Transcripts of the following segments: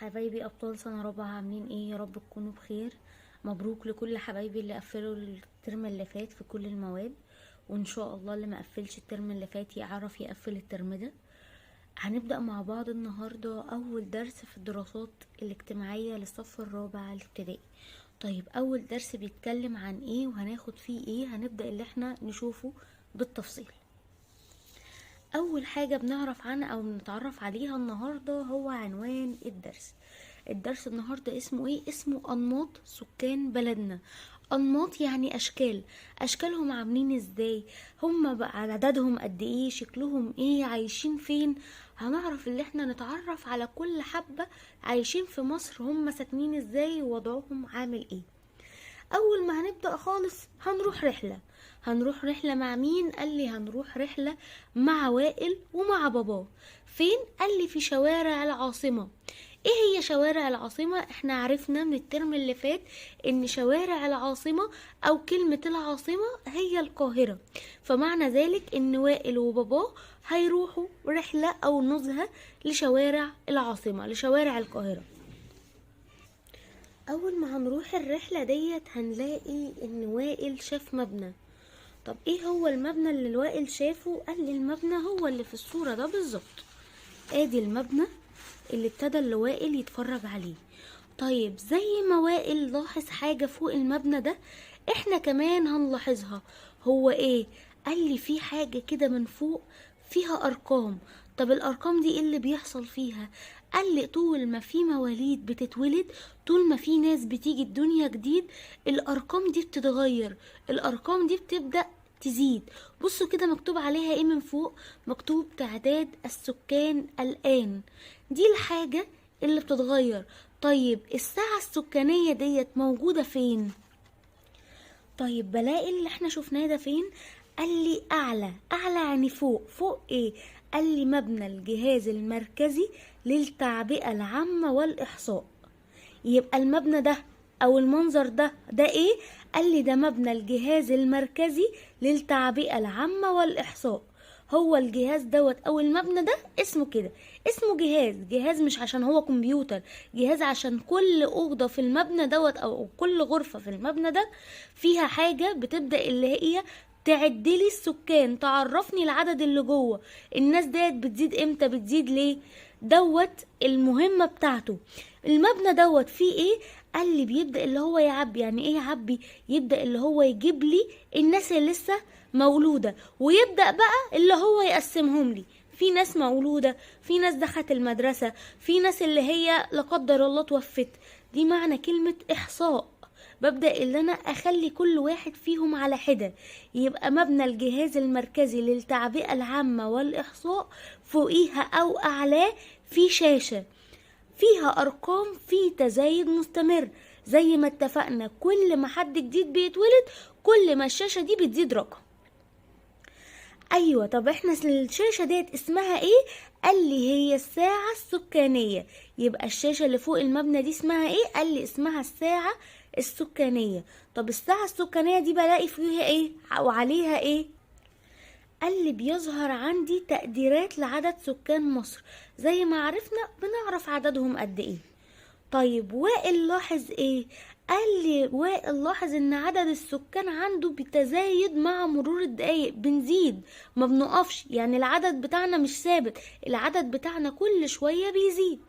حبايبي أبطال سنة رابعة، عاملين ايه؟ يا رب تكونوا بخير. مبروك لكل حبايبي اللي قفلوا الترم اللي فات في كل المواد، وان شاء الله اللي ما قفلش الترم اللي فات يعرف يقفل الترم ده. هنبدأ مع بعض النهاردة أول درس في الدراسات الاجتماعية للصف الرابع الابتدائي. طيب أول درس بيتكلم عن ايه وهناخد فيه ايه؟ هنبدأ اللي احنا نشوفه بالتفصيل. أول حاجة بنعرف عنها أو بنتعرف عليها النهاردة هو عنوان الدرس. الدرس النهاردة اسمه ايه؟ اسمه أنماط سكان بلدنا. أنماط يعني أشكال، أشكالهم عاملين ازاي، هم بقى عددهم قد ايه، شكلهم ايه، عايشين فين. هنعرف اللي احنا نتعرف على كل حبة عايشين في مصر، هم ساكنين ازاي ووضعهم عامل ايه. اول ما هنبدأ خالص هنروح رحلة. هنروح رحلة مع مين؟ قال لي هنروح رحلة مع وائل ومع باباه. فين؟ قال لي في شوارع العاصمة. ايه هي شوارع العاصمة؟ احنا عرفنا من الترم اللي فات ان شوارع العاصمة او كلمة العاصمة هي القاهرة، فمعنى ذلك ان وائل وباباه هيروحوا رحلة او نزهة لشوارع العاصمة، لشوارع القاهرة. اول ما هنروح الرحلة ديت هنلاقي ان وائل شاف مبنى. طب ايه هو المبنى اللي وائل شافه؟ قال لي المبنى هو اللي في الصورة ده بالظبط. ادي المبنى اللي ابتدى اللي وائل يتفرج عليه. طيب زي ما وائل لاحظ حاجة فوق المبنى ده احنا كمان هنلاحظها. هو ايه؟ قال لي في حاجة كده من فوق فيها ارقام. طب الارقام دي ايه اللي بيحصل فيها؟ قال لي طول ما في مواليد بتتولد، طول ما في ناس بتيجي الدنيا جديد، الارقام دي بتتغير، الارقام دي بتبدأ تزيد. بصوا كده مكتوب عليها ايه من فوق؟ مكتوب تعداد السكان الآن. دي الحاجة اللي بتتغير. طيب الساعة السكانية ديت موجودة فين؟ طيب بلاقي اللي احنا شفناه ده فين؟ قال لي اعلى. اعلى يعني فوق. فوق ايه؟ قال لي مبنى الجهاز المركزي للتعبئة العامة والإحصاء. يبقى المبنى ده او المنظر ده، ده ايه؟ قال لي ده مبنى الجهاز المركزي للتعبئة العامة والإحصاء. هو الجهاز دوت او المبنى ده اسمه كده، اسمه جهاز. جهاز مش عشان هو كمبيوتر، جهاز عشان كل أوضة في المبنى دوت او كل غرفة في المبنى ده فيها حاجة بتبدأ اللي هي تعدلي السكان، تعرفني العدد اللي جوه، الناس ديت بتزيد امتى، بتزيد ليه، دوت المهمة بتاعته. المبنى دوت فيه ايه؟ قال لي بيبدأ اللي هو يعبي. يعني ايه يعبي؟ يبدأ اللي هو يجيب لي الناس اللي لسه مولودة، ويبدأ بقى اللي هو يقسمهم لي. في ناس مولودة، في ناس دخلت المدرسة، في ناس اللي هي لا قدر الله توفت. دي معنى كلمة إحصاء. ببدأ اللي أنا أخلي كل واحد فيهم على حدة. يبقى مبنى الجهاز المركزي للتعبئة العامة والإحصاء فوقيها أو أعلاه في شاشة فيها أرقام في تزايد مستمر. زي ما اتفقنا كل ما حد جديد بيتولد كل ما الشاشة دي بتزيد رقم. أيوة، طب احنا الشاشة ديت اسمها ايه؟ قال لي هي الساعة السكانية. يبقى الشاشة اللي فوق المبنى دي اسمها ايه؟ قال لي اسمها الساعة السكانية. طب الساعة السكانية دي بلاقي فيها ايه وعليها ايه؟ قال لي بيظهر عندي تقديرات لعدد سكان مصر. زي ما عرفنا بنعرف عددهم قد ايه. طيب وائل لاحظ ايه؟ قال لي وائل لاحظ ان عدد السكان عنده بيتزايد مع مرور الدقايق، بنزيد ما بنقفش، يعني العدد بتاعنا مش ثابت، العدد بتاعنا كل شوية بيزيد.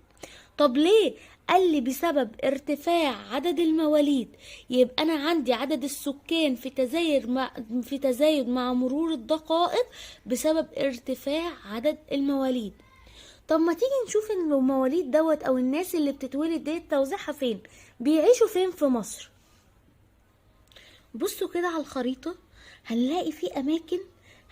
طب ليه؟ قال لي بسبب ارتفاع عدد المواليد. يبقى انا عندي عدد السكان في تزايد مع مرور الدقائق بسبب ارتفاع عدد المواليد. طب ما تيجي نشوف ان المواليد دوت او الناس اللي بتتولد ديت توزيعها فين، بيعيشوا فين في مصر. بصوا كده على الخريطة هنلاقي في اماكن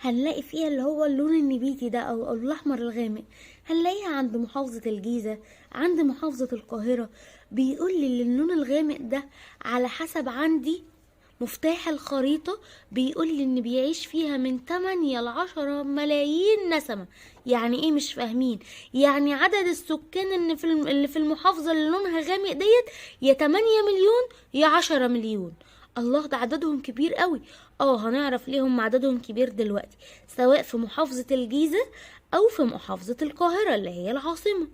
هنلاقي فيها اللي هو اللون النبيتي ده او الاحمر الغامق، هنلاقيها عند محافظة الجيزة، عند محافظة القاهرة. بيقول لي اللون الغامق ده على حسب عندي مفتاح الخريطة بيقول لي ان بيعيش فيها من 8 ل 10 ملايين نسمة. يعني ايه؟ مش فاهمين. يعني عدد السكان اللي في المحافظة اللي لونها غامق ديت يا 8 مليون يا 10 مليون. الله، ده عددهم كبير قوي. هنعرف ليه هم عددهم كبير دلوقتي، سواء في محافظة الجيزة او في محافظة القاهرة اللي هي العاصمة.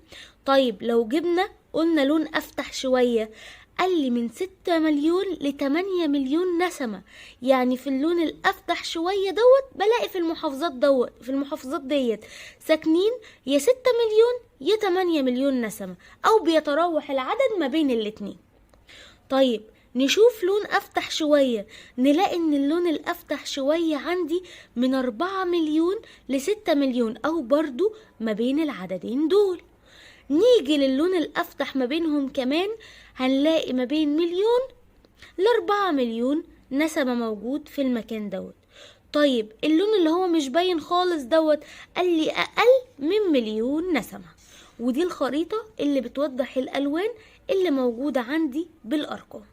طيب لو جبنا قلنا لون افتح شوية، قال لي من 6 مليون ل8 مليون نسمة. يعني في اللون الافتح شوية دوت بلاقي في المحافظات دوت، في المحافظات ديت ساكنين يا 6 مليون يا 8 مليون نسمة، او بيتراوح العدد ما بين الاتنين. طيب نشوف لون افتح شوية، نلاقي ان اللون الافتح شوية عندي من 4 مليون ل6 مليون، او برضو ما بين العددين دول. نيجي للون الافتح ما بينهم كمان، هنلاقي ما بين مليون ل4 مليون نسمة موجود في المكان دوت. طيب اللون اللي هو مش باين خالص دوت قال لي اقل من مليون نسمة. ودي الخريطة اللي بتوضح الالوان اللي موجودة عندي بالارقام.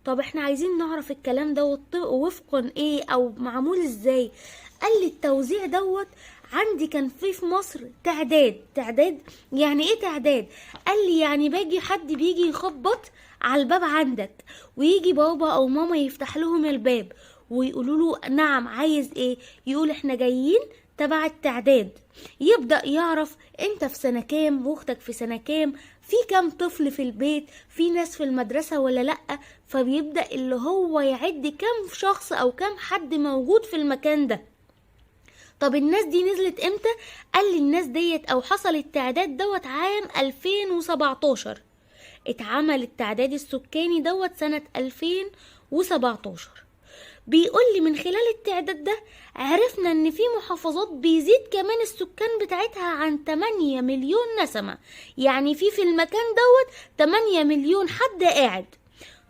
طب احنا عايزين نعرف الكلام دوت وفقا ايه او معمول ازاي. قال لي التوزيع دوت عندي كان في مصر تعداد. تعداد يعني ايه تعداد؟ قال لي يعني باجي حد بيجي يخبط على الباب عندك، ويجي بابا او ماما يفتح لهم الباب ويقولوا له نعم عايز ايه، يقول احنا جايين تبع التعداد. يبدأ يعرف انت في سنة كام واختك في سنة كام، في كام طفل في البيت، في ناس في المدرسة ولا لأ. فبيبدأ اللي هو يعد كام شخص او كام حد موجود في المكان ده. طب الناس دي نزلت امتى؟ قال لي الناس ديت او حصل التعداد دوت عام 2017، اتعمل التعداد السكاني دوت سنة 2017. بيقول لي من خلال التعداد ده عرفنا ان في محافظات بيزيد كمان السكان بتاعتها عن 8 مليون نسمة، يعني في المكان دوت 8 مليون حد قاعد.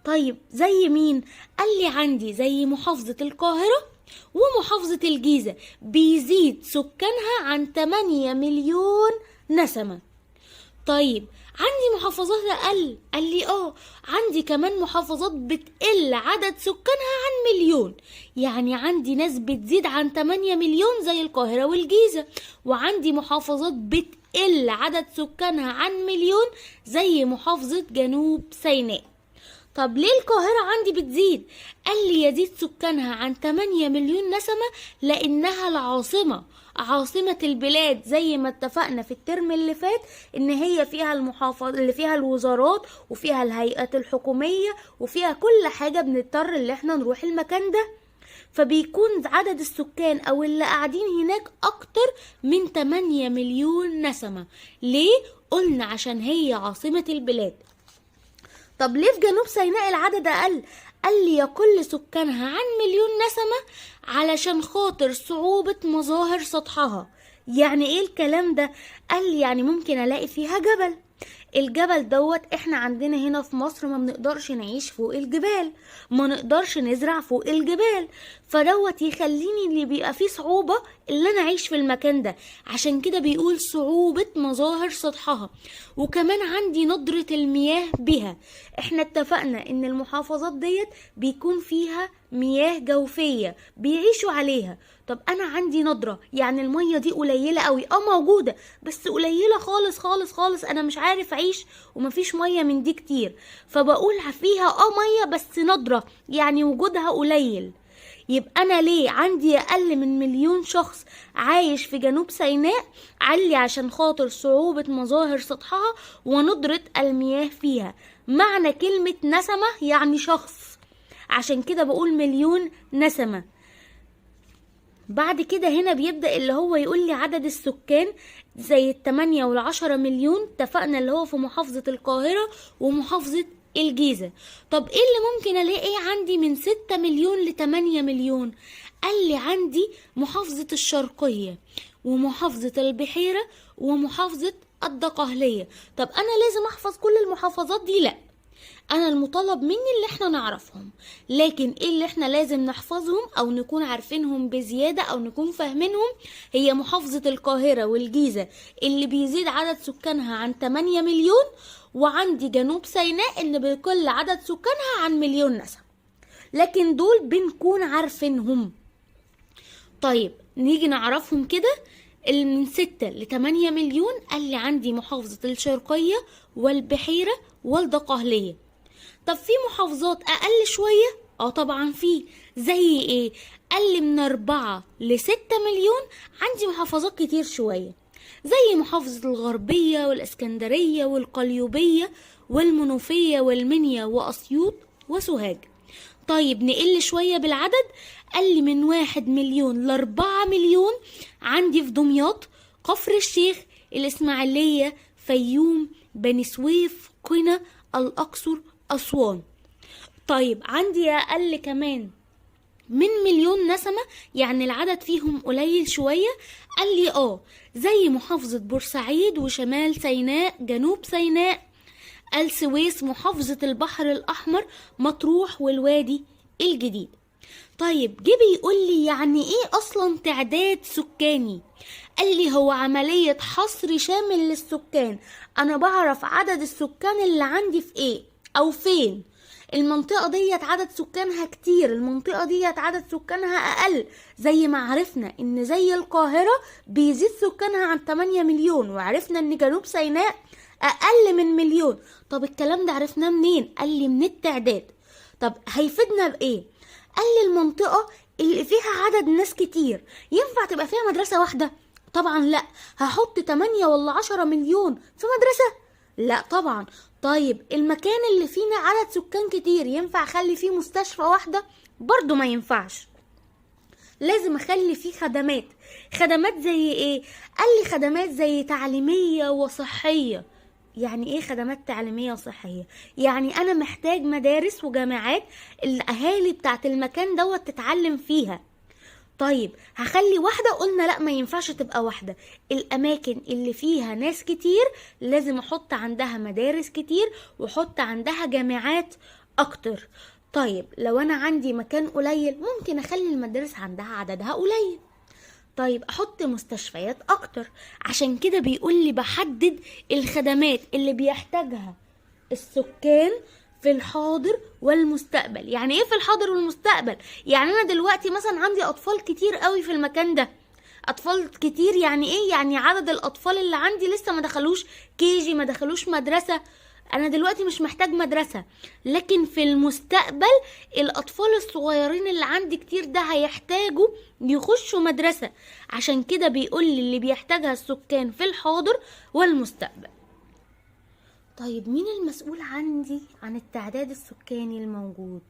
طيب زي مين؟ قال لي عندي زي محافظة القاهرة ومحافظة الجيزة بيزيد سكانها عن 8 مليون نسمة. طيب عندي محافظات أقل؟ قال لي عندي كمان محافظات بتقل عدد سكانها عن مليون، يعني عندي ناس بتزيد عن 8 مليون زي القاهرة والجيزة، وعندي محافظات بتقل عدد سكانها عن مليون زي محافظة جنوب سيناء. طب ليه القاهرة عندي بتزيد؟ قال لي يزيد سكانها عن 8 مليون نسمة لأنها العاصمة، عاصمة البلاد، زي ما اتفقنا في الترم اللي فات ان هي فيها المحافظ اللي فيها الوزارات وفيها الهيئات الحكومية وفيها كل حاجة، بنضطر اللي احنا نروح المكان ده، فبيكون عدد السكان او اللي قاعدين هناك اكتر من 8 مليون نسمة. ليه؟ قلنا عشان هي عاصمة البلاد. طب ليه في جنوب سيناء العدد اقل؟ قال لي يقل سكانها عن مليون نسمة علشان خاطر صعوبة مظاهر سطحها. يعني ايه الكلام ده؟ قال لي يعني ممكن الاقي فيها جبل، الجبل دوت احنا عندنا هنا في مصر ما بنقدرش نعيش فوق الجبال، ما نقدرش نزرع فوق الجبال، فدوت يخليني اللي بيبقى فيه صعوبة اللي انا اعيش في المكان ده، عشان كده بيقول صعوبة مظاهر سطحها. وكمان عندي ندرة المياه بها، احنا اتفقنا ان المحافظات ديت بيكون فيها مياه جوفية بيعيشوا عليها. طب انا عندي ندرة، يعني المية دي قليلة قوي، موجودة بس قليلة خالص خالص خالص، انا مش عارف اعيش ومفيش مية من دي كتير، فبقول فيها مية بس ندرة، يعني وجودها قليل. يبقى انا ليه عندي اقل من مليون شخص عايش في جنوب سيناء؟ علي عشان خاطر صعوبة مظاهر سطحها وندرة المياه فيها. معنى كلمة نسمة يعني شخص، عشان كده بقول مليون نسمة. بعد كده هنا بيبدأ اللي هو يقول لي عدد السكان زي 8 وال10 مليون، اتفقنا اللي هو في محافظة القاهرة ومحافظة الجيزة. طب ايه اللي ممكن الاقي عندي من 6 مليون ل8 مليون؟ قال لي عندي محافظة الشرقية ومحافظة البحيرة ومحافظة الدقهلية. طب انا لازم احفظ كل المحافظات دي؟ لا، انا المطالب مني اللي احنا نعرفهم، لكن ايه اللي احنا لازم نحفظهم او نكون عارفينهم بزيادة او نكون فاهمينهم؟ هي محافظة القاهرة والجيزة اللي بيزيد عدد سكانها عن 8 مليون، وعندي جنوب سيناء اللي بيقل عدد سكانها عن مليون نسمة، لكن دول بنكون عارفينهم. طيب نيجي نعرفهم كده. من 6 ل8 مليون قال لي عندي محافظة الشرقية والبحيرة والدقهلية. طب في محافظات اقل شوية؟ طبعا في، زي ايه؟ قال لي من 4 ل6 مليون عندي محافظات كتير شوية، زي محافظة الغربية والإسكندرية والقليوبية والمنوفية والمنيا وأسيوط وسوهاج. طيب نقل شوية بالعدد، قال لي من 1 مليون ل4 مليون عندي في دمياط، كفر الشيخ، الإسماعيلية، فيوم، بني سويف، قنا، الأقصر، أسوان. طيب عندي أقل كمان من مليون نسمة، يعني العدد فيهم قليل شوية، قال لي زي محافظة بورسعيد وشمال سيناء، جنوب سيناء، السويس، محافظة البحر الأحمر، مطروح والوادي الجديد. طيب جه بيقول لي يعني ايه اصلا تعداد سكاني؟ قال لي هو عملية حصر شامل للسكان، انا بعرف عدد السكان اللي عندي في ايه او فين، المنطقة ديت عدد سكانها كتير، المنطقة ديت عدد سكانها اقل، زي ما عرفنا ان زي القاهرة بيزيد سكانها عن 8 مليون، وعرفنا ان جنوب سيناء اقل من مليون. طب الكلام ده عرفناه منين؟ قال لي من التعداد. طب هيفيدنا بايه؟ قال لي المنطقة اللي فيها عدد ناس كتير ينفع تبقى فيها مدرسة واحدة؟ طبعا لا، هحط 8 ولا 10 مليون في مدرسة؟ لا طبعا. طيب المكان اللي فينا عدد سكان كتير ينفع اخلي فيه مستشفى واحدة؟ برضو ما ينفعش، لازم اخلي فيه خدمات. خدمات زي ايه؟ قال لي خدمات زي تعليمية وصحية. يعني ايه خدمات تعليمية وصحية؟ يعني انا محتاج مدارس وجامعات الاهالي بتاعت المكان دوت تتعلم فيها. طيب هخلي واحدة؟ قلنا لا، ما ينفعش تبقى واحدة. الاماكن اللي فيها ناس كتير لازم احط عندها مدارس كتير واحط عندها جامعات اكتر. طيب لو انا عندي مكان قليل ممكن اخلي المدارس عندها عددها قليل. طيب احط مستشفيات اكتر. عشان كده بيقول لي بحدد الخدمات اللي بيحتاجها السكان في الحاضر والمستقبل. يعني ايه في الحاضر والمستقبل؟ يعني انا دلوقتي مثلا عندي اطفال كتير قوي في المكان ده. اطفال كتير يعني ايه؟ يعني عدد الاطفال اللي عندي لسه ما دخلوش كيجي، ما دخلوش مدرسة. انا دلوقتي مش محتاج مدرسة، لكن في المستقبل الاطفال الصغيرين اللي عندي كتير ده هيحتاجوا يخشوا مدرسة. عشان كده بيقول لي اللي بيحتاجها السكان في الحاضر والمستقبل. طيب مين المسؤول عندي عن التعداد السكاني الموجود؟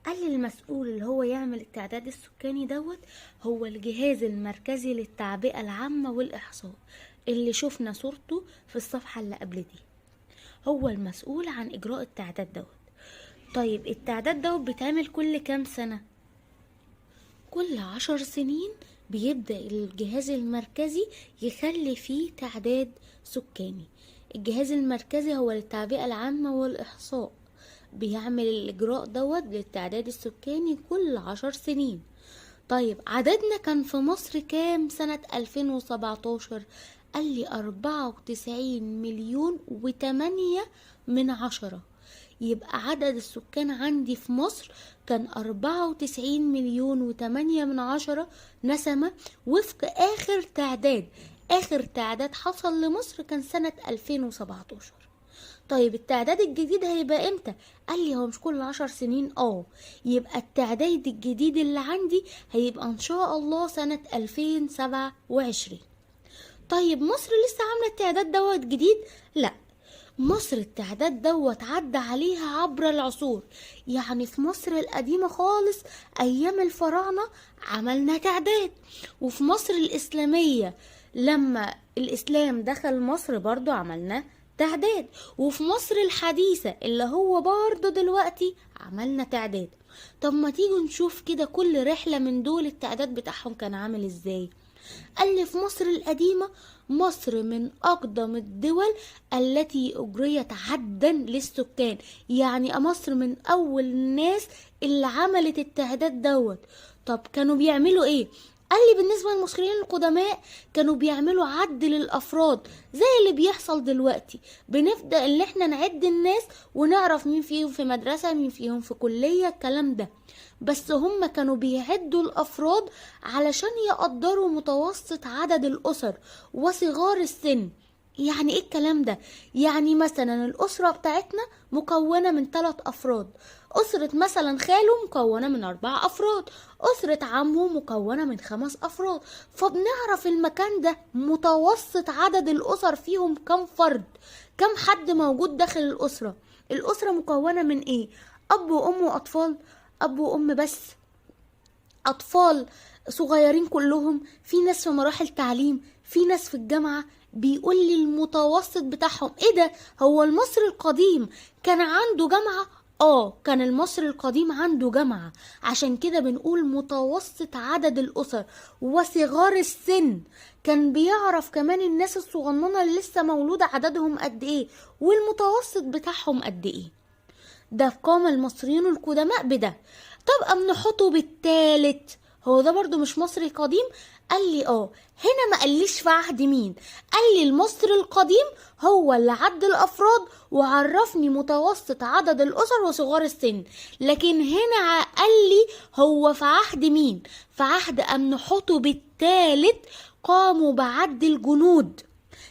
قال لي المسؤول اللي هو يعمل التعداد السكاني دوت هو الجهاز المركزي للتعبئة العامة والإحصاء اللي شفنا صورته في الصفحة اللي قبل دي، هو المسؤول عن إجراء التعداد دوت. طيب التعداد دوت بيتعمل كل كام سنة؟ كل 10 سنين بيبدأ الجهاز المركزي يخلي فيه تعداد سكاني. الجهاز المركزي هو للتعبئة العامة والإحصاء، بيعمل الإجراء دوت للتعداد السكاني كل 10 سنين. طيب عددنا كان في مصر كام سنة 2017؟ قال لي 94.8 مليون. يبقى عدد السكان عندي في مصر كان 94.8 مليون نسمة وفق آخر تعداد. آخر تعداد حصل لمصر كان سنة 2017. طيب التعداد الجديد هيبقى امتى؟ قال لي هو مش كل 10 سنين؟ يبقى التعداد الجديد اللي عندي هيبقى ان شاء الله سنة 2027. طيب مصر لسه عاملة التعداد دوت جديد؟ لا، مصر التعداد دوت عدى عليها عبر العصور. يعني في مصر القديمة خالص أيام الفراعنة عملنا تعداد، وفي مصر الإسلامية لما الإسلام دخل مصر برضو عملنا تعداد، وفي مصر الحديثة اللي هو برضو دلوقتي عملنا تعداد. طب ما تيجوا نشوف كده كل رحلة من دول التعداد بتاعهم كان عامل ازاي. قال لي في مصر القديمة، مصر من أقدم الدول التي أجريت عدا للسكان، يعني مصر من أول الناس اللي عملت التعداد دوت. طب كانوا بيعملوا ايه؟ قال لي بالنسبة للمصريين القدماء كانوا بيعملوا عد للأفراد زي اللي بيحصل دلوقتي، بنبدأ اللي احنا نعد الناس ونعرف مين فيهم في مدرسة، مين فيهم في كلية، الكلام ده. بس هم كانوا بيعدوا الأفراد علشان يقدروا متوسط عدد الأسر وصغار السن. يعني ايه الكلام ده؟ يعني مثلا الأسرة بتاعتنا مكونة من 3 أفراد، أسرة مثلا خاله مكونة من 4 أفراد، أسرة عمه مكونة من 5 أفراد. فبنعرف المكان ده متوسط عدد الأسر فيهم كم فرد، كم حد موجود داخل الأسرة. الأسرة مكونة من ايه؟ أب وأم وأطفال، أب وأم بس، أطفال صغيرين كلهم، في ناس في مراحل تعليم، في ناس في الجامعة. بيقول لي المتوسط بتاعهم ايه ده؟ هو المصري القديم كان عنده جامعة؟ كان المصري القديم عنده جامعة، عشان كده بنقول متوسط عدد الأسر وصغار السن. كان بيعرف كمان الناس الصغننة اللي لسه مولودة عددهم قد ايه والمتوسط بتاعهم قد ايه. ده قام المصريين القدماء بده. طب أمنحتب التالت هو ده برضو مش مصري قديم؟ قال لي هنا ما قاليش في عهد مين، قال لي المصري القديم هو اللي عد الأفراد وعرفني متوسط عدد الأسر وصغار السن، لكن هنا قال لي هو في عهد مين؟ في عهد أمنحتب التالت قاموا بعد الجنود.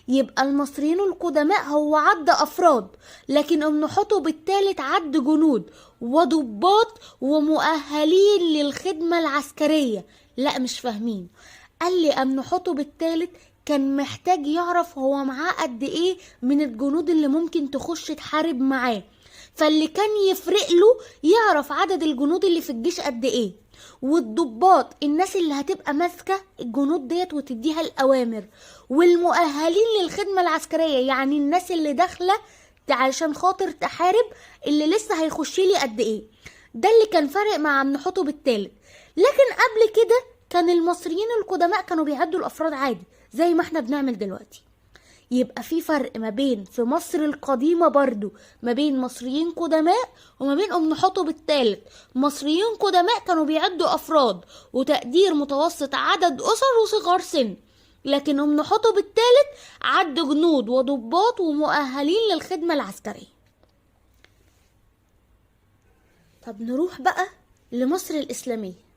يبقى المصريين القدماء هو عد أفراد، لكن أمنحتب التالت عد جنود وضباط ومؤهلين للخدمة العسكرية. لا مش فاهمين. قال لي أمنحتب التالت كان محتاج يعرف هو معاه قد إيه من الجنود اللي ممكن تخش تحارب معاه، فاللي كان يفرق له يعرف عدد الجنود اللي في الجيش قد إيه، والضباط الناس اللي هتبقى ماسكة الجنود ديت وتديها الأوامر، والمؤهلين للخدمة العسكرية يعني الناس اللي داخلة عشان خاطر تحارب اللي لسه هيخش لي قد إيه. ده اللي كان فارق مع أمنحتب التالت. لكن قبل كده كان المصريين القدماء كانوا بيعدوا الأفراد عادي زي ما احنا بنعمل دلوقتي. يبقى في فرق ما بين في مصر القديمة برضو ما بين مصريين قدماء وما بين أمنحتب الثالث. مصريين قدماء كانوا بيعدوا أفراد وتقدير متوسط عدد أسر وصغار سن، لكن أمنحتب الثالث عد جنود وضباط ومؤهلين للخدمة العسكرية. طب نروح بقى لمصر الإسلامية.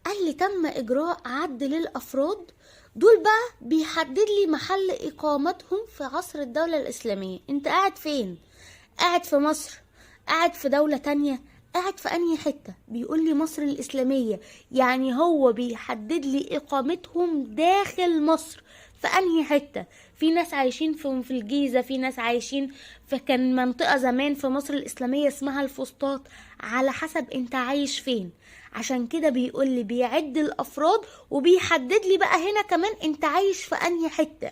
قال لي تم إجراء عد للأفراد دول بقى بيحدد لي محل إقامتهم في عصر الدولة الإسلامية. انت قاعد فين؟ قاعد في مصر، قاعد في دولة تانية، قاعد في أنهي حتة؟ بيقول لي مصر الإسلامية، يعني هو بيحدد لي إقامتهم داخل مصر في أنهي حتة. في ناس عايشين في الجيزة، في ناس عايشين في كان منطقة زمان في مصر الإسلامية اسمها الفسطاط، على حسب انت عايش فين. عشان كده بيقول لي بيعد الأفراد وبيحدد لي بقى هنا كمان انت عايش في أنهي حتة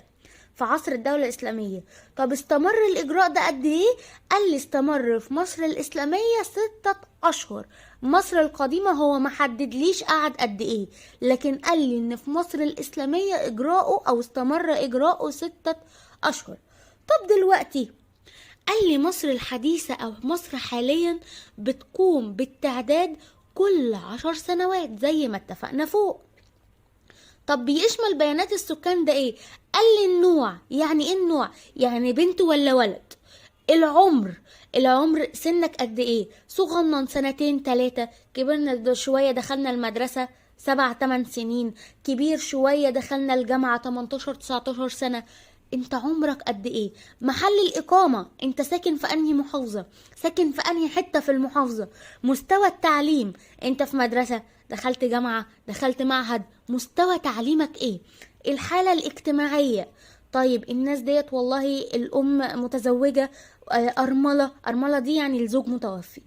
في عصر الدولة الإسلامية. طب استمر الإجراء ده قد إيه؟ قال لي استمر في مصر الإسلامية 6 أشهر. مصر القديمة هو ما حددليش قعد قد إيه، لكن قال لي إن في مصر الإسلامية إجراءه أو استمر إجراءه 6 أشهر. طب دلوقتي قال لي مصر الحديثة أو مصر حاليا بتقوم بالتعداد كل 10 سنوات زي ما اتفقنا فوق. طب بيشمل بيانات السكان ده ايه؟ قال لي النوع. يعني ايه النوع؟ يعني بنت ولا ولد. العمر، العمر سنك قد ايه؟ صغنن 2 3، كبرنا شوية دخلنا المدرسة 7 8 سنين، كبير شوية دخلنا الجامعة 18 19 سنة. انت عمرك قد ايه؟ محل الإقامة، انت ساكن في انهي محافظة، ساكن في انهي حتة في المحافظة. مستوى التعليم، انت في مدرسة، دخلت جامعة، دخلت معهد، مستوى تعليمك ايه؟ الحالة الاجتماعية، طيب الناس ديت والله الأم متزوجة، أرملة، أرملة دي يعني الزوج متوفي،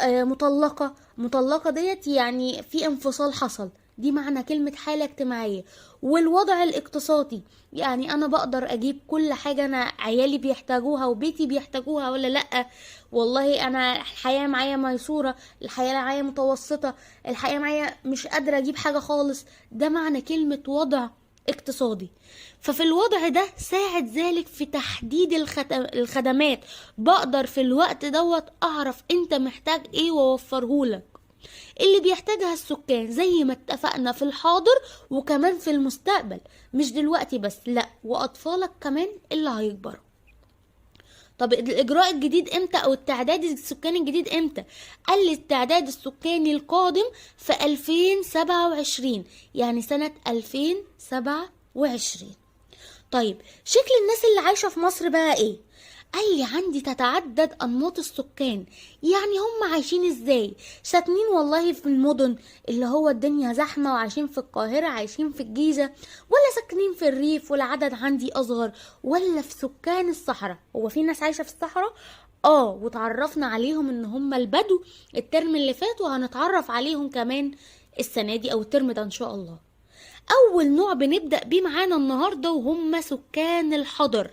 مطلقة، مطلقة ديت يعني في انفصال حصل، دي معنى كلمة حالة اجتماعية. والوضع الاقتصادي، يعني أنا بقدر أجيب كل حاجة أنا عيالي بيحتاجوها وبيتي بيحتاجوها ولا لأ؟ والله أنا الحياة معايا ميسورة، الحياة معايا متوسطة، الحياة معايا مش قادرة أجيب حاجة خالص، ده معنى كلمة وضع اقتصادي. ففي الوضع ده ساعد ذلك في تحديد الخدمات، بقدر في الوقت دوت أعرف أنت محتاج إيه وأوفرهولك اللي بيحتاجها السكان زي ما اتفقنا في الحاضر وكمان في المستقبل، مش دلوقتي بس، لا وأطفالك كمان اللي هيكبروا. طب الإجراء الجديد امتى أو التعداد السكاني الجديد امتى؟ قال لي التعداد السكاني القادم في 2027، يعني سنة 2027. طيب شكل الناس اللي عايشة في مصر بقى ايه؟ قال لي عندي تتعدد أنماط السكان. يعني هم عايشين ازاي؟ ساكنين والله في المدن اللي هو الدنيا زحمة وعايشين في القاهرة، عايشين في الجيزة، ولا ساكنين في الريف والعدد عندي أصغر، ولا في سكان الصحراء. هو في ناس عايشة في الصحراء؟ وتعرفنا عليهم ان هم البدو الترم اللي فات، وهنتعرف عليهم كمان السنة دي او الترم ده ان شاء الله. اول نوع بنبدأ بيه معانا النهاردة وهم سكان الحضر.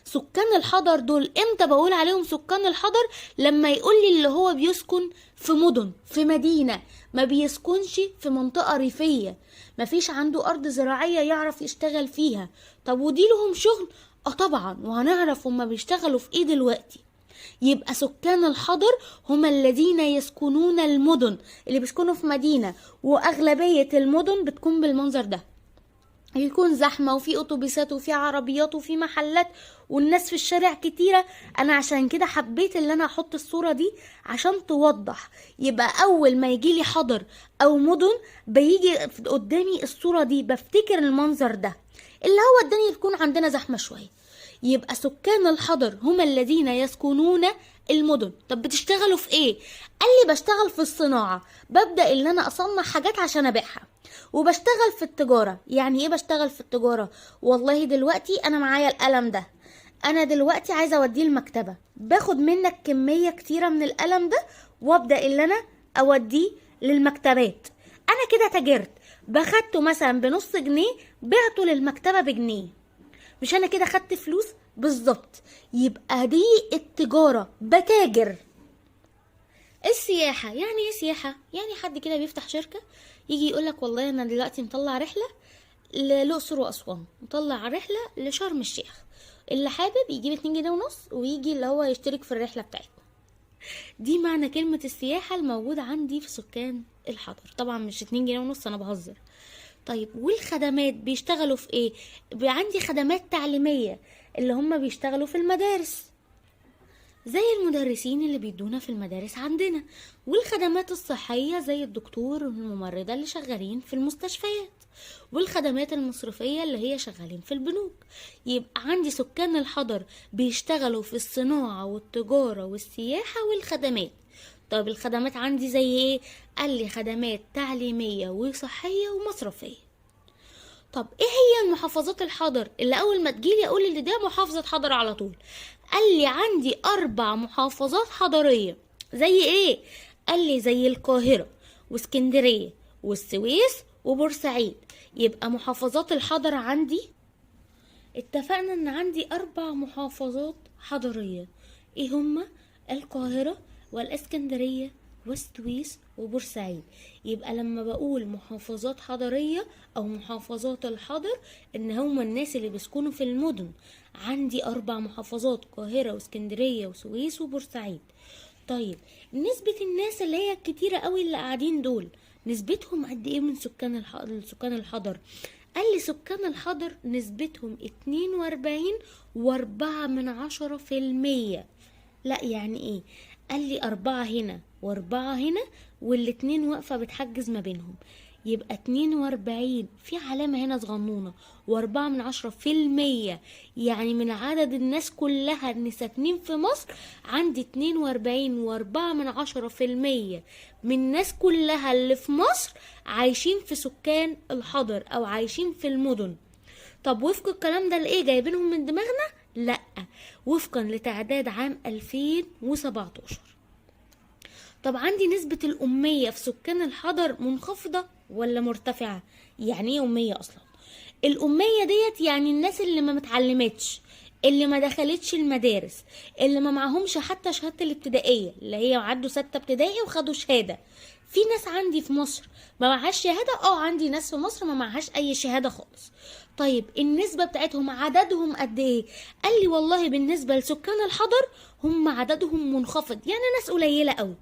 سكان الحضر دول امتى بقول عليهم سكان الحضر؟ لما يقول لي اللي هو بيسكن في مدن، في مدينة، ما بيسكنش في منطقة ريفية، ما فيش عنده أرض زراعية يعرف يشتغل فيها. طب ودي لهم شغل؟ طبعا، وهنعرف هما بيشتغلوا في ايه دلوقتي. يبقى سكان الحضر هم الذين يسكنون المدن، اللي بيسكنوا في مدينة، وأغلبية المدن بتكون بالمنظر ده، يكون زحمة وفي أتوبيسات وفي عربيات وفي محلات والناس في الشارع كتيرة. أنا عشان كده حبيت اللي أنا أحط الصورة دي عشان توضح. يبقى أول ما يجيلي حضر أو مدن بيجي قدامي الصورة دي، بفتكر المنظر ده اللي هو الدنيا تكون عندنا زحمة شوية. يبقى سكان الحضر هم الذين يسكنون المدن. طب بتشتغلوا في ايه؟ قال لي بشتغل في الصناعة، ببدأ ان انا اصنع حاجات عشان ابيعها، وبشتغل في التجارة. يعني ايه بشتغل في التجارة؟ والله دلوقتي انا معايا القلم ده، انا دلوقتي عايزة اوديه المكتبة، باخد منك كمية كتيرة من القلم ده وابدأ ان انا اوديه للمكتبات. انا كده تاجرت، باخدته مثلا بنص جنيه بعته للمكتبة بجنيه، مش انا كده خدت فلوس؟ بالظبط. يبقى دي التجارة، بتاجر. السياحة، يعني ايه سياحة؟ يعني حد كده بيفتح شركة يجي يقولك والله انا دلوقتي مطلع رحلة للأقصر وأسوان، مطلع رحلة لشرم الشيخ، اللي حابب يجيب 2.5 جنيه ويجي اللي هو يشترك في الرحلة بتاعتنا. دي معنى كلمة السياحة الموجودة عندي في سكان الحضر. طبعا مش 2.5 جنيه، انا بهزر. طيب والخدمات بيشتغلوا في ايه؟ عندي خدمات تعليمية اللي هم بيشتغلوا في المدارس زي المدرسين اللي بيدونا في المدارس عندنا، والخدمات الصحية زي الدكتور والممرضة اللي شغالين في المستشفيات، والخدمات المصرفية اللي هي شغالين في البنوك. يبقى عندي سكان الحضر بيشتغلوا في الصناعة والتجارة والسياحة والخدمات. طب الخدمات عندي زي ايه؟ قال لي خدمات تعليمية وصحية ومصرفية. طب ايه هي المحافظات الحضر اللي اول ما تجيلي اقول اللي ده محافظة حضر على طول؟ قال لي عندي 4 محافظات حضرية. زي ايه؟ قال لي زي القاهرة واسكندرية والسويس وبورسعيد. يبقى محافظات الحضر عندي، اتفقنا ان عندي 4 محافظات حضرية. ايه هما؟ القاهرة والاسكندرية والسويس وبورسعيد. يبقى لما بقول محافظات حضرية او محافظات الحضر ان هما الناس اللي بيسكنوا في المدن. عندي 4 محافظات، قاهرة واسكندرية وسويس وبورسعيد. طيب نسبة الناس اللي هي الكتيرة قوي اللي قاعدين دول نسبتهم قد ايه من سكان الحضر؟ قال لي سكان الحضر نسبتهم 42.4%. لا يعني ايه؟ قال لي 4 هنا و4 هنا والاتنين واقفة بتحجز ما بينهم، يبقى 42 في علامة هنا صغنونة و4%، يعني من عدد الناس كلها اللي ساكنين في مصر عندي 42.4% من الناس كلها اللي في مصر عايشين في سكان الحضر أو عايشين في المدن. طب وفق الكلام ده لإيه؟ جايبينهم من دماغنا؟ لأ، وفقا لتعداد عام 2017. طب عندي نسبة الأمية في سكان الحضر منخفضة ولا مرتفعة؟ يعني ايه أمية أصلا؟ الأمية ديت يعني الناس اللي ما متعلمتش، اللي ما دخلتش المدارس، اللي ما معهمش حتى شهادة الابتدائية، اللي هي عدوا 6 ابتدائي وخدوا شهادة. في ناس عندي في مصر ما معهاش شهادة، عندي ناس في مصر ما معهاش أي شهادة خالص. طيب النسبة بتاعتهم عددهم قد ايه؟ قال لي والله بالنسبة لسكان الحضر هم عددهم منخفض، يعني ناس قليلة قوي.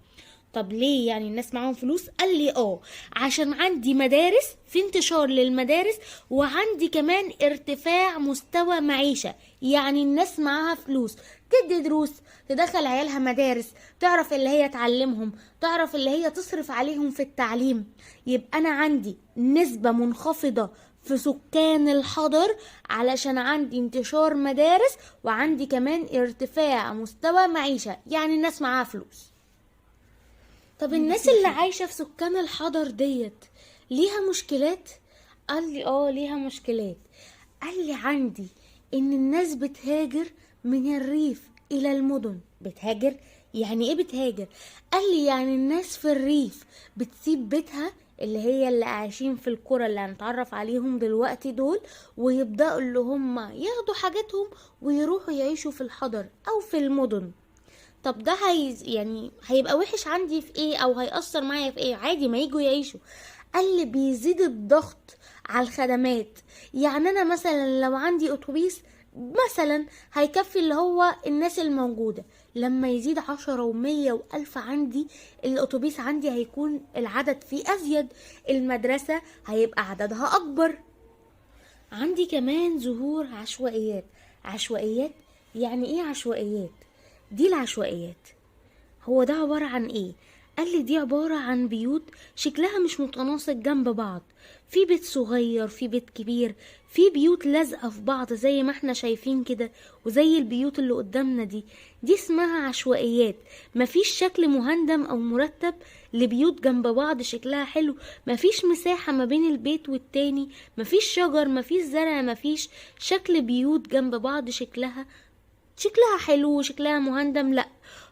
طب ليه يعني الناس معاهم فلوس؟ قال لي عشان عندي مدارس، في انتشار للمدارس، وعندي كمان ارتفاع مستوى معيشة، يعني الناس معاها فلوس تدي دروس، تدخل عيالها مدارس، تعرف اللي هي تعلمهم، تعرف اللي هي تصرف عليهم في التعليم. يبقى انا عندي نسبة منخفضة في سكان الحضر علشان عندي انتشار مدارس وعندي كمان ارتفاع مستوى معيشة، يعني الناس معاها فلوس. طب الناس اللي عايشة في سكان الحضر ديت ليها مشكلات؟ قال لي اه ليها مشكلات. قال لي عندي ان الناس بتهاجر من الريف الى المدن. بتهاجر؟ يعني ايه بتهاجر؟ قال لي يعني الناس في الريف بتسيب بيتها اللي هي اللي عايشين في القرى اللي هنتعرف عليهم دلوقتي دول، ويبدأوا اللي هم ياخدوا حاجتهم ويروحوا يعيشوا في الحضر او في المدن. طب ده يعني هيبقى وحش عندي في ايه او هيأثر معايا في ايه؟ عادي ما يجوا يعيشوا. قال لي بيزيد الضغط على الخدمات، يعني انا مثلا لو عندي اتوبيس مثلا هيكفي اللي هو الناس الموجودة، لما يزيد 10 و100 و1000 عندي الاتوبيس عندي هيكون العدد فيه ازيد، المدرسة هيبقى عددها اكبر. عندي كمان ظهور عشوائيات. عشوائيات يعني ايه عشوائيات؟ دي العشوائيات هو ده عبارة عن ايه؟ قال لي دي عبارة عن بيوت شكلها مش متناسق جنب بعض، في بيت صغير في بيت كبير، في بيوت لازقة في بعض زي ما احنا شايفين كده، وزي البيوت اللي قدامنا دي اسمها عشوائيات. مفيش شكل مهندم او مرتب لبيوت جنب بعض شكلها حلو، مفيش مساحة ما بين البيت والتاني، مفيش شجر، مفيش زرع، مفيش شكل بيوت جنب بعض شكلها حلو وشكلها مهندم. لا،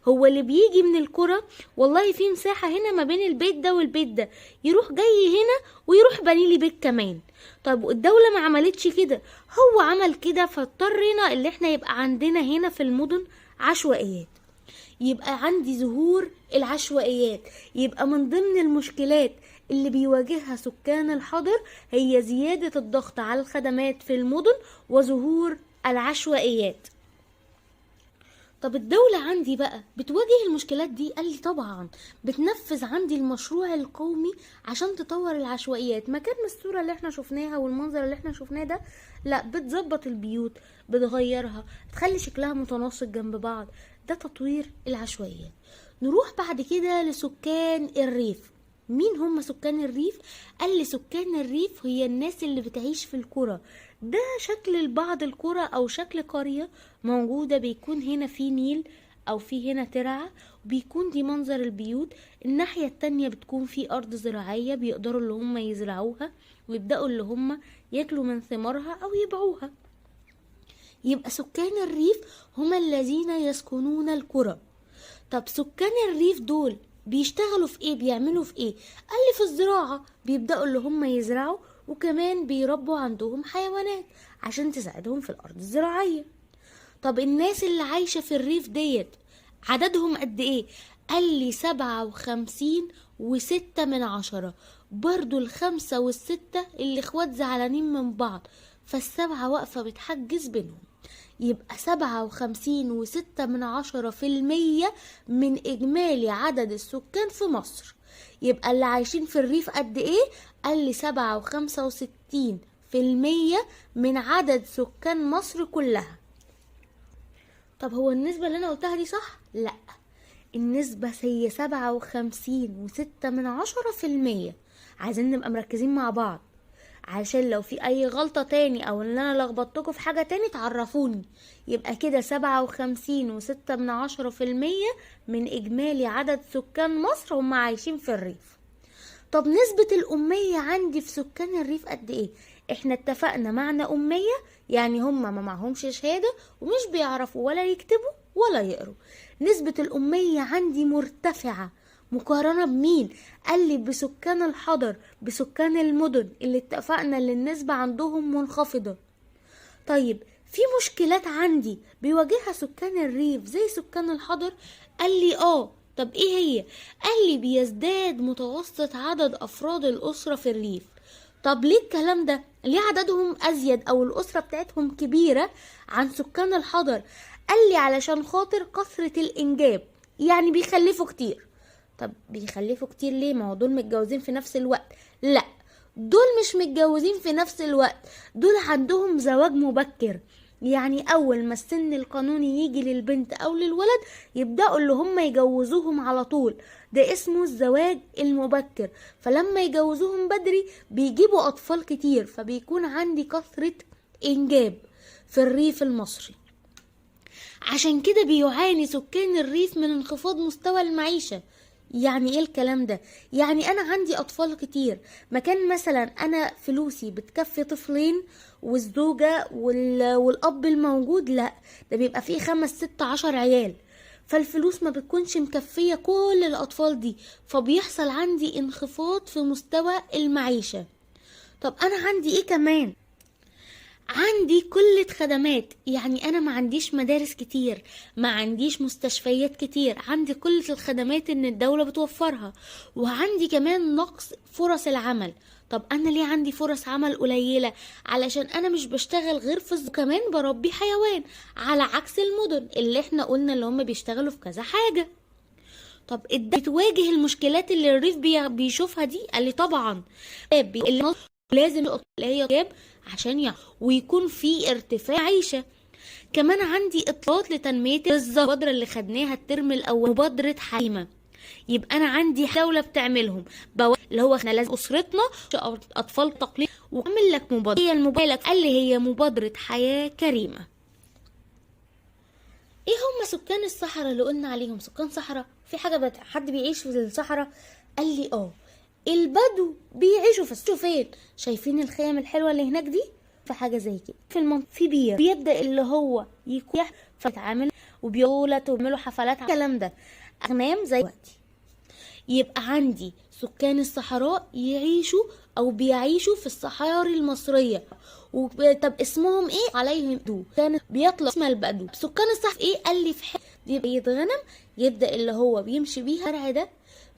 هو اللي بيجي من الكرة والله في مساحة هنا ما بين البيت ده والبيت ده، يروح جاي هنا ويروح بني لي بيت كمان. طب الدولة ما عملتش كده، هو عمل كده، فاضطرينا اللي احنا يبقى عندنا هنا في المدن عشوائيات. يبقى عندي ظهور العشوائيات. يبقى من ضمن المشكلات اللي بيواجهها سكان الحضر هي زيادة الضغط على الخدمات في المدن وظهور العشوائيات. طب الدولة عندي بقى بتواجه المشكلات دي؟ قال لي طبعا بتنفذ عندي المشروع القومي عشان تطور العشوائيات. مكان من الصورة اللي احنا شفناها والمنظر اللي احنا شفناه ده، لا، بتظبط البيوت، بتغيرها، تخلي شكلها متناسق جنب بعض، ده تطوير العشوائيات. نروح بعد كده لسكان الريف. مين هم سكان الريف؟ قال لي سكان الريف هي الناس اللي بتعيش في القرى. ده شكل بعض القرى او شكل قرية موجودة، بيكون هنا في نيل او في هنا ترعة، وبيكون دي منظر البيوت. الناحية التانية بتكون في ارض زراعية بيقدروا اللي هم يزرعوها ويبدأوا اللي هم ياكلوا من ثمارها او يبيعوها. يبقى سكان الريف هم الذين يسكنون القرى. طب سكان الريف دول بيشتغلوا في ايه؟ بيعملوا في ايه؟ قال لي في الزراعة، بيبدأوا اللي هم يزرعوا، وكمان بيربوا عندهم حيوانات عشان تساعدهم في الأرض الزراعية. طب الناس اللي عايشة في الريف ديت عددهم قد ايه؟ قال لي 57.6. برضو 5 وال6 اللي اخوات زعلانين من بعض، فال7 واقفة بتحجز بينهم. يبقى 57.6% من إجمالي عدد السكان في مصر. يبقى اللي عايشين في الريف قد ايه؟ قال لي 67.65% من عدد سكان مصر كلها. طب هو النسبة اللي أنا قلتها دي صح؟ لا، النسبة هي 57.6%. عايزين نبقى مركزين مع بعض عشان لو في اي غلطة تاني او ان انا لخبطتكم في حاجة تاني تعرفوني. يبقى كده 57.6% من اجمالي عدد سكان مصر هم عايشين في الريف. طب نسبة الأمية عندي في سكان الريف قد ايه؟ احنا اتفقنا معنى أمية يعني هم ما معهمش شهادة ومش بيعرفوا ولا يكتبوا ولا يقروا. نسبة الأمية عندي مرتفعة مقارنة بمين؟ قال لي بسكان الحضر، بسكان المدن اللي اتفقنا ان النسبة عندهم منخفضة. طيب في مشكلات عندي بيواجهها سكان الريف زي سكان الحضر؟ قال لي اه. طب ايه هي؟ قال لي بيزداد متوسط عدد افراد الاسرة في الريف. طب ليه الكلام ده؟ ليه عددهم ازيد او الاسرة بتاعتهم كبيرة عن سكان الحضر؟ قال لي علشان خاطر كثرة الانجاب، يعني بيخلفوا كتير. طب بيخلفوا كتير ليه؟ ما هو دول متجوزين في نفس الوقت. لا، دول مش متجوزين في نفس الوقت، دول عندهم زواج مبكر. يعني اول ما السن القانوني يجي للبنت او للولد يبدأوا اللي هم يجوزوهم على طول، ده اسمه الزواج المبكر. فلما يجوزوهم بدري بيجيبوا اطفال كتير، فبيكون عندي كثرة انجاب في الريف المصري. عشان كده بيعاني سكان الريف من انخفاض مستوى المعيشة. يعني ايه الكلام ده؟ يعني انا عندي اطفال كتير، مكان مثلا انا فلوسي بتكفي طفلين والزوجة والاب الموجود، لا ده بيبقى فيه 5 6 10 عيال، فالفلوس ما بتكونش مكفية كل الاطفال دي، فبيحصل عندي انخفاض في مستوى المعيشة. طب انا عندي ايه كمان؟ عندي قلة خدمات، يعني أنا ما عنديش مدارس كتير، ما عنديش مستشفيات كتير، عندي قلة الخدمات إن الدولة بتوفرها، وعندي كمان نقص فرص العمل. طب أنا ليه عندي فرص عمل قليلة؟ علشان أنا مش بشتغل غير في كمان بربي حيوان، على عكس المدن اللي احنا قلنا اللي هم بيشتغلوا في كذا حاجة. طب بتواجه المشكلات اللي الريف بيشوفها دي؟ قال لي طبعا اللي لازم اللي هي عشان ويكون في ارتفاع عيشة. كمان عندي اطلاقات لتنمية المبادرة اللي خدناها الترم الاول، مبادرة حليمة. يبقى انا عندي دولة بتعملهم اللي هو احنا لازم اسرتنا اطفال تقليد، وعمل لك مبادرة هي المبادرة قال لي هي مبادرة حياة كريمة. ايه هم سكان الصحراء اللي قلنا عليهم سكان صحراء؟ في حاجة حد بيعيش في الصحراء؟ قال لي اه البدو بيعيشوا في الصحراء. فين؟ شايفين الخيم الحلوة اللي هناك دي؟ في حاجة زي كده في المنطقة في بير بيبدأ اللي هو يكون فيتعامل وبيولد وبيعملوا حفلات الكلام ده اغنام زي دلوقتي. يبقى عندي سكان الصحراء يعيشوا او بيعيشوا في الصحاري المصرية. طب اسمهم ايه؟ عليهم دو كان بيطلع اسم البدو. سكان الصحراء ايه؟ قال لي في حتة بيبقى يتغنم، يبدأ اللي هو بيمشي بيها زرع ده،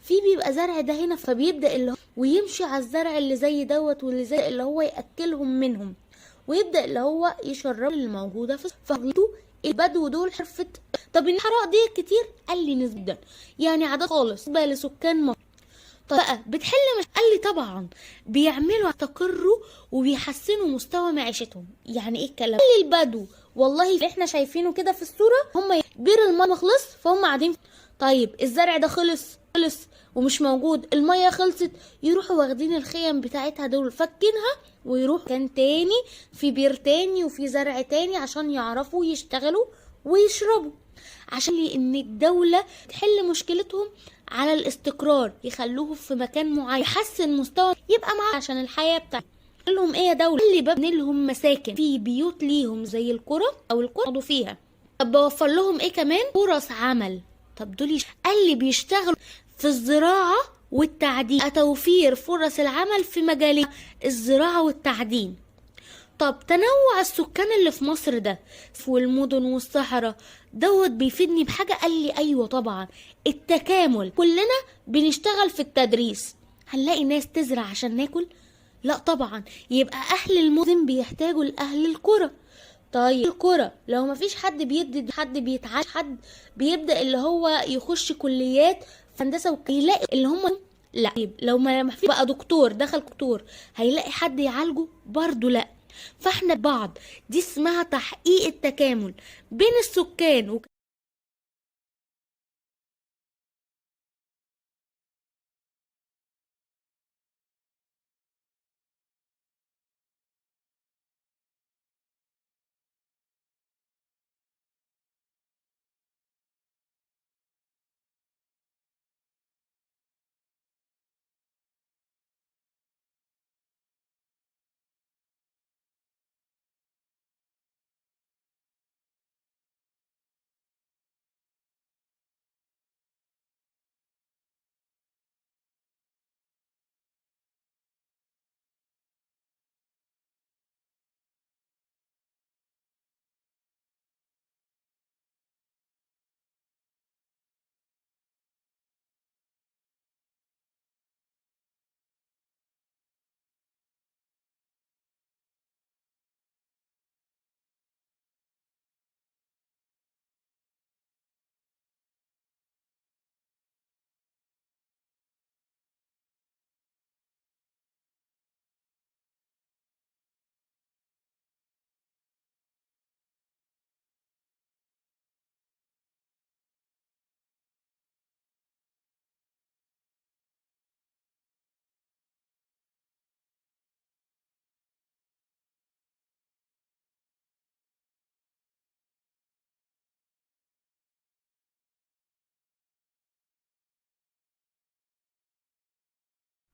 في بيبقى زرع ده هنا، فبيبدأ اللي هو ويمشي على الزرع اللي زي دوت واللي زي اللي هو يأكلهم منهم، ويبدأ اللي هو يشرب اللي موجودة في فغلطوا البدو دول حرفة. طب الحراء دي كتير؟ قال لي نسبة يعني عدد خالص بقى لسكان مصر. طب بقى بتحل مش؟ قال لي طبعا بيعملوا يستقروا وبيحسنوا مستوى معيشتهم. يعني ايه الكلام؟ قال لي البدو والله اللي احنا شايفينه كده في الصورة هم بير الماء ما خلص فهم قاعدين. طيب الزرع ده خلص ومش موجود، المية خلصت، يروحوا واخدين الخيم بتاعتها دول فكينها ويروحوا كان تاني في بير تاني وفي زرع تاني عشان يعرفوا يشتغلوا ويشربوا. عشان ان الدولة تحل مشكلتهم على الاستقرار، يخلوه في مكان معين يحسن مستوى يبقى معاه عشان الحياة بتاعتهم. قال لهم ايه يا دولة؟ اللي ببني لهم مساكن في بيوت ليهم زي القرى او القرى يقعدوا فيها. طب بوفر لهم ايه كمان؟ فرص عمل. طب دول قال لي بيشتغلوا في الزراعة والتعدين، توفير فرص العمل في مجالين الزراعة والتعدين. طب تنوع السكان اللي في مصر ده والمدن والصحراء دوت بيفيدني بحاجة؟ قال لي ايوه طبعا، التكامل. كلنا بنشتغل في التدريس، هنلاقي ناس تزرع عشان ناكل؟ لا طبعا. يبقى اهل المدن بيحتاجوا لاهل القرى. طيب القرى لو مفيش حد بيدي، حد بيتعلم، حد بيبدأ اللي هو يخش كليات هندسة ويلاقي اللي هم لا. لو ما في بقى دكتور دخل دكتور هيلاقي حد يعالجه؟ برضه لا. فاحنا بعض دي اسمها تحقيق التكامل بين السكان.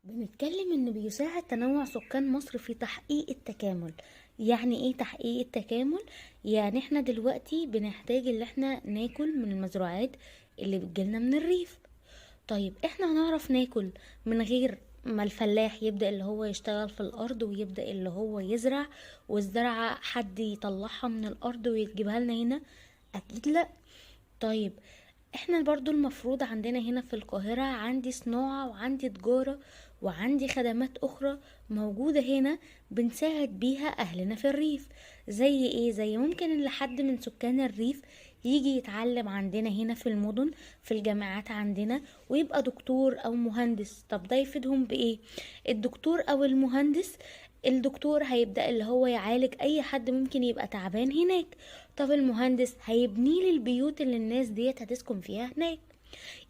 بنتكلم ان بيساعد تنوع سكان مصر في تحقيق التكامل. يعني ايه تحقيق التكامل؟ يعني احنا دلوقتي بنحتاج اللي احنا ناكل من المزروعات اللي بتجيلنا من الريف. طيب احنا هنعرف ناكل من غير ما الفلاح يبدأ اللي هو يشتغل في الارض ويبدأ اللي هو يزرع، والزرعة حد يطلعها من الارض ويجيبها لنا هنا؟ اكيد لا. طيب احنا برضو المفروض عندنا هنا في القاهرة عندي صناعة وعندي تجارة وعندي خدمات اخرى موجودة هنا بنساعد بيها اهلنا في الريف. زي ايه؟ زي ممكن ان حد من سكان الريف يجي يتعلم عندنا هنا في المدن في الجامعات عندنا ويبقى دكتور او مهندس. طب ده يفيدهم بايه الدكتور او المهندس؟ الدكتور هيبدأ اللي هو يعالج اي حد ممكن يبقى تعبان هناك. طب المهندس هيبني لي البيوت اللي الناس ديت هتسكن فيها هناك.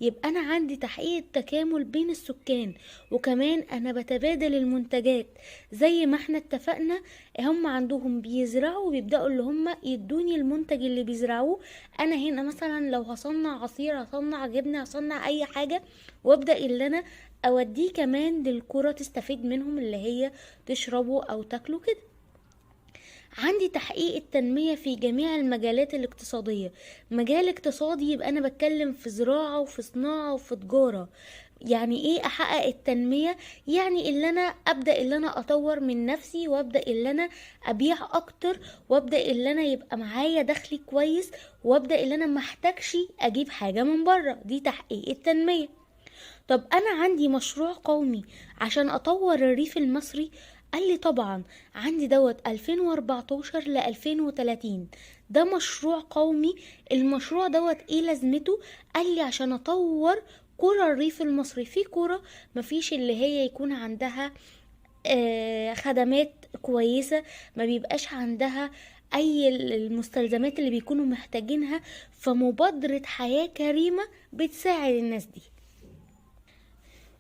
يبقى انا عندي تحقيق التكامل بين السكان، وكمان انا بتبادل المنتجات زي ما احنا اتفقنا. هم عندهم بيزرعوا وبيبدأوا اللي هم يدوني المنتج اللي بيزرعوه. انا هنا مثلا لو هصنع عصير، هصنع جبنة، هصنع اي حاجة، وابدأ اللي انا اوديه كمان للقرى تستفيد منهم اللي هي تشربه او تاكله كده. عندي تحقيق التنمية في جميع المجالات الاقتصادية. مجال اقتصادي يبقى أنا بتكلم في زراعة وفي صناعة وفي تجارة. يعني ايه احقق التنمية؟ يعني اللي انا ابدأ اللي انا اطور من نفسي، وابدأ اللي انا ابيع اكتر، وابدأ اللي انا يبقى معايا دخلي كويس، وابدأ اللي انا محتاجش اجيب حاجة من بره. دي تحقيق التنمية. طب انا عندي مشروع قومي عشان اطور الريف المصري؟ قال لي طبعا عندي دوت 2014 ل 2030، ده مشروع قومي. المشروع دوت ايه لازمته؟ قال لي عشان اطور قرى الريف المصري. في قرى مفيش اللي هي يكون عندها خدمات كويسة، ما بيبقاش عندها اي المستلزمات اللي بيكونوا محتاجينها، فمبادرة حياة كريمة بتساعد الناس دي.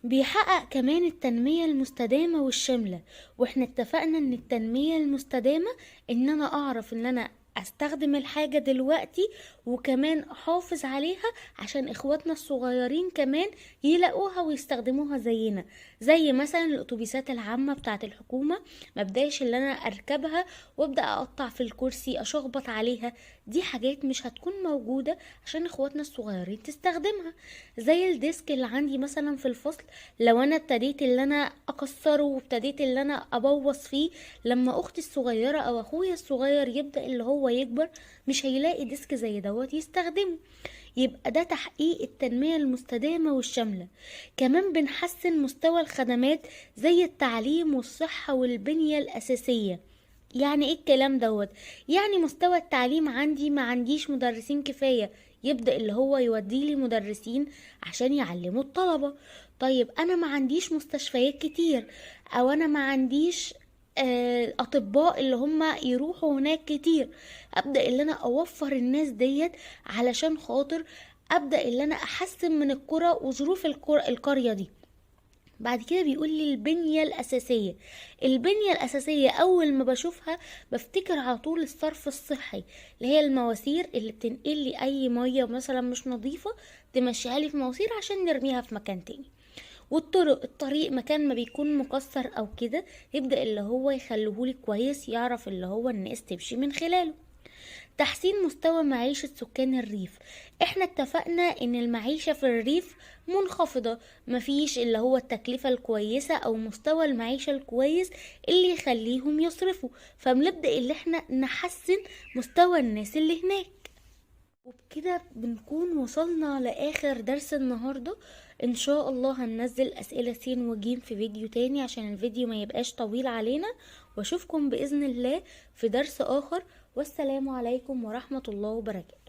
بيحقق كمان التنمية المستدامة والشاملة. واحنا اتفقنا ان التنمية المستدامة ان انا اعرف ان انا استخدم الحاجة دلوقتي وكمان احافظ عليها عشان اخواتنا الصغيرين كمان يلاقوها ويستخدموها زينا. زي مثلا الاتوبيسات العامة بتاعت الحكومة، ما بداش اللي انا اركبها وابدأ اقطع في الكرسي اشخبط عليها، دي حاجات مش هتكون موجودة عشان اخواتنا الصغيرين تستخدمها. زي ال desk اللي عندي مثلا في الفصل، لو انا ابتديت اللي انا اكسره وابتديت اللي انا ابوظ فيه، لما اختي الصغيرة او اخويا الصغير يبدأ اللي هو يكبر مش هيلاقي desk زي دوت يستخدمه. يبقى ده تحقيق التنمية المستدامة والشاملة. كمان بنحسن مستوى الخدمات زي التعليم والصحة والبنية الأساسية. يعني ايه الكلام دوت؟ يعني مستوى التعليم عندي ما عنديش مدرسين كفاية، يبدأ اللي هو يوديلي مدرسين عشان يعلموا الطلبة. طيب انا ما عنديش مستشفيات كتير، او انا ما عنديش اطباء اللي هم يروحوا هناك كتير، ابدأ اللي انا اوفر الناس ديت علشان خاطر ابدأ اللي انا احسن من القرى وظروف القرية دي. بعد كده بيقول لي البنية الأساسية. البنية الأساسية أول ما بشوفها بفتكر على طول الصرف الصحي، اللي هي المواسير اللي بتنقل لي أي مية مثلا مش نظيفة تمشيها لي في مواسير عشان نرميها في مكان تاني. والطرق، الطريق مكان ما بيكون مكسر أو كده يبدأ اللي هو يخليهولي كويس، يعرف اللي هو الناس تمشي من خلاله. تحسين مستوى معيشة سكان الريف. احنا اتفقنا ان المعيشة في الريف منخفضة، مفيش اللي هو التكلفة الكويسة او مستوى المعيشة الكويس اللي يخليهم يصرفوا، فبنبدأ اللي احنا نحسن مستوى الناس اللي هناك. وبكده بنكون وصلنا لآخر درس النهاردة. ان شاء الله هننزل اسئلة س وج في فيديو تاني عشان الفيديو ما يبقاش طويل علينا، واشوفكم بإذن الله في درس آخر. والسلام عليكم ورحمة الله وبركاته.